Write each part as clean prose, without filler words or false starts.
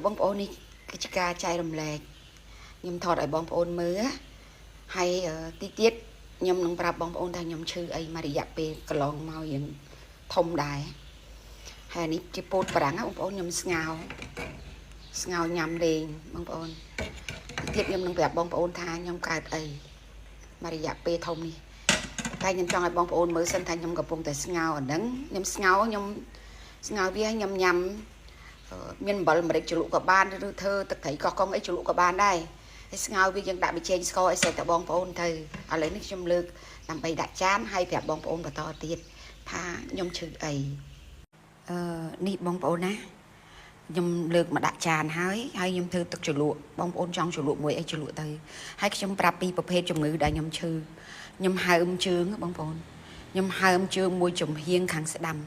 បងប្អូននេះគឺជាការចែករំលែកខ្ញុំថតឲ្យបងប្អូនមើលហើយទីទៀតខ្ញុំនឹងប្រាប់បងប្អូនថាខ្ញុំឈឺអីមួយរយៈពេលកន្លងមករៀងធំដែរហើយនេះជាពោតបារាំងបងប្អូនខ្ញុំស្ងោស្ងោញ៉ាំលេងបងប្អូនទីទៀតខ្ញុំនឹងប្រាប់បងប្អូនថាខ្ញុំកើតអីមួយរយៈពេលធំនេះតែខ្ញុំចង់ឲ្យបងប្អូនមើលសិនថាខ្ញុំកំពុងតែស្ងោអាហ្នឹងខ្ញុំស្ងោខ្ញុំស្ងោវាខ្ញុំញ៉ាំមានអំបិលម្រេចជ្រលក់ក៏បានឬធ្វើទឹកត្រីកោះកុងអីជ្រលក់ក៏បានដែរហើយស្ងោវាយើងដាក់ប៊ីចេងស្ករអីស្រេចតែបងប្អូនទៅឥឡូវនេះខ្ញុំលើកដើម្បីដាក់ចានហើយប្រាប់បងប្អូនបន្តទៀតថាខ្ញុំឈឺអីនេះបងប្អូនណាខ្ញុំលើកមកដាក់ចានហើយហើយខ្ញុំធ្វើទឹកជ្រលក់បងប្អូនចង់ជ្រលក់មួយអីជ្រលក់ទៅហើយខ្ញុំប្រាប់ពីប្រភេទជំងឺដែលខ្ញុំឈឺខ្ញុំហើមជើងបងប្អូនខ្ញុំហើមជើងមួយចំហៀងខាងស្ដាំ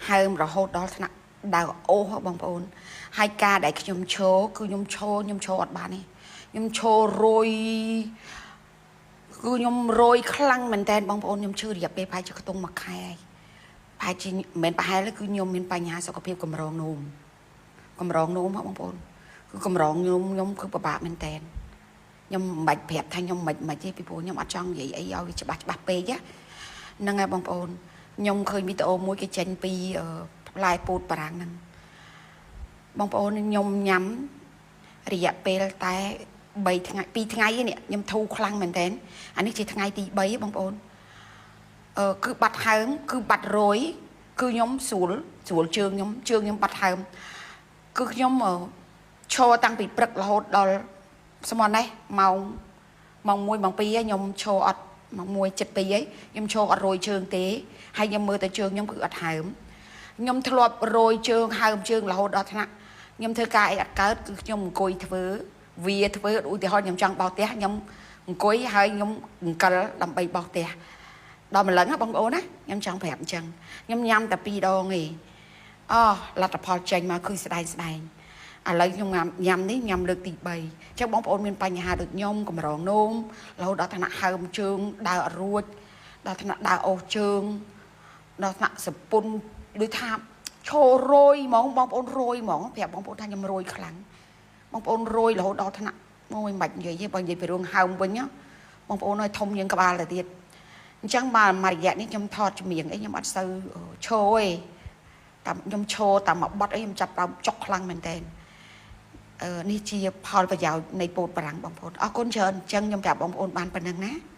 ហើមរហូតដល់ថ្នាក់ដើរអូសបងប្អូនហើយការដែលខ្ញុំឈរគឺខ្ញុំឈរខ្ញុំឈរអត់បានទេខ្ញុំឈររយគឺខ្ញុំរយខ្លាំងមែនតើបងប្អូនខ្ញុំឈឺរយៈពេលប្រហែលជាខ្ទង់មួយខែហើយប្រហែលជាមិនមែនប្រហែលទេគឺខ្ញុំមានបញ្ហាសុខភាពកម្រងនោមកម្រងនោមហ៎បងប្អូនគឺកម្រងនោមខ្ញុំគឺពិបាកមែនតើខ្ញុំមិនបាច់ប្រាប់ថាខ្ញុំមិនមិនទេពីព្រោះខ្ញុំអត់ចង់និយាយអីឲ្យវាច្បាស់ច្បាស់ពេកណាហ្នឹងហើយបងប្អូនខ្ញុំឃើញវីដេអូមួយគេចេញពីផ្លែពោតបារាំងហ្នឹងបងប្អូនខ្ញុំញ៉ាំរយៈពេលតែ3ថ្ងៃ2ថ្ងៃនេះខ្ញុំធូរខ្លាំងមែនតើអានេះជាថ្ងៃទី3បងប្អូនគឺបាត់ហើមគឺបាត់រយគឺខ្ញុំស្រួលស្រួលជើងខ្ញុំជើងខ្ញុំបាត់ហើមគឺខ្ញុំឈរតាំងពីព្រឹករហូតដល់ស្មន់នេះម៉ោងម៉ោង1ម៉ោង2ខ្ញុំឈរអត់ម៉ោង1:72ហើយខ្ញុំឈរអត់រយជើងទេហើយខ្ញុំមើលតែជើងខ្ញុំគឺអត់ហើមខ្ញុំធ្លាប់រយជើងហើមជើងរហូតដល់ថ្នាក់ខ្ញុំធ្វើការអីអត់កើតគឺខ្ញុំអង្គុយធ្វើវាធ្វើឧទាហរណ៍ខ្ញុំចង់បោសផ្ទះខ្ញុំអង្គុយហើយខ្ញុំអង្គលដើម្បីបោសផ្ទះដល់ម្លឹងណាបងប្អូនណាខ្ញុំចង់ប្រាប់អញ្ចឹងខ្ញុំញ៉ាំតែ2ដងឯងអូលទ្ធផលចេញមកគឺស្ដែងស្ដែងឥឡូវខ្ញុំញ៉ាំនេះញ៉ាំលើកទី3អញ្ចឹងបងប្អូនមានបញ្ហាដូចខ្ញុំកម្រងនោមរហូតដល់ថ្នាក់ហើមជើងដើរអត់រួចដល់ថ្នាក់ដើរអូសជើងដល់ថ្នាក់សពុនដូចថាឈររយហ្មងបងប្អូនរយហ្មងប្រាប់បងប្អូនថាខ្ញុំរយខ្លាំងបងប្អូនរយរហូតដល់ថ្នាក់មួយមិនបាច់និយាយទេបើនិយាយពីរឿងហើមវិញបងប្អូនឲ្យធំជាងក្បាលទៅទៀតអញ្ចឹងមកមួយរយៈនេះខ្ញុំថតចម្រៀងអីខ្ញុំអត់សូវឈរទេតាមខ្ញុំឈរតាមមួយបត់អីខ្ញុំចាប់ដើមចុកខ្លាំងមែនតើនេះជាផលប្រយោជន៍នៃពោតបារាំងបងប្អូនអរគុណច្រើនអញ្ចឹងខ្ញុំប្រាប់បងប្អូនបានប៉ុណ្្នឹងណា។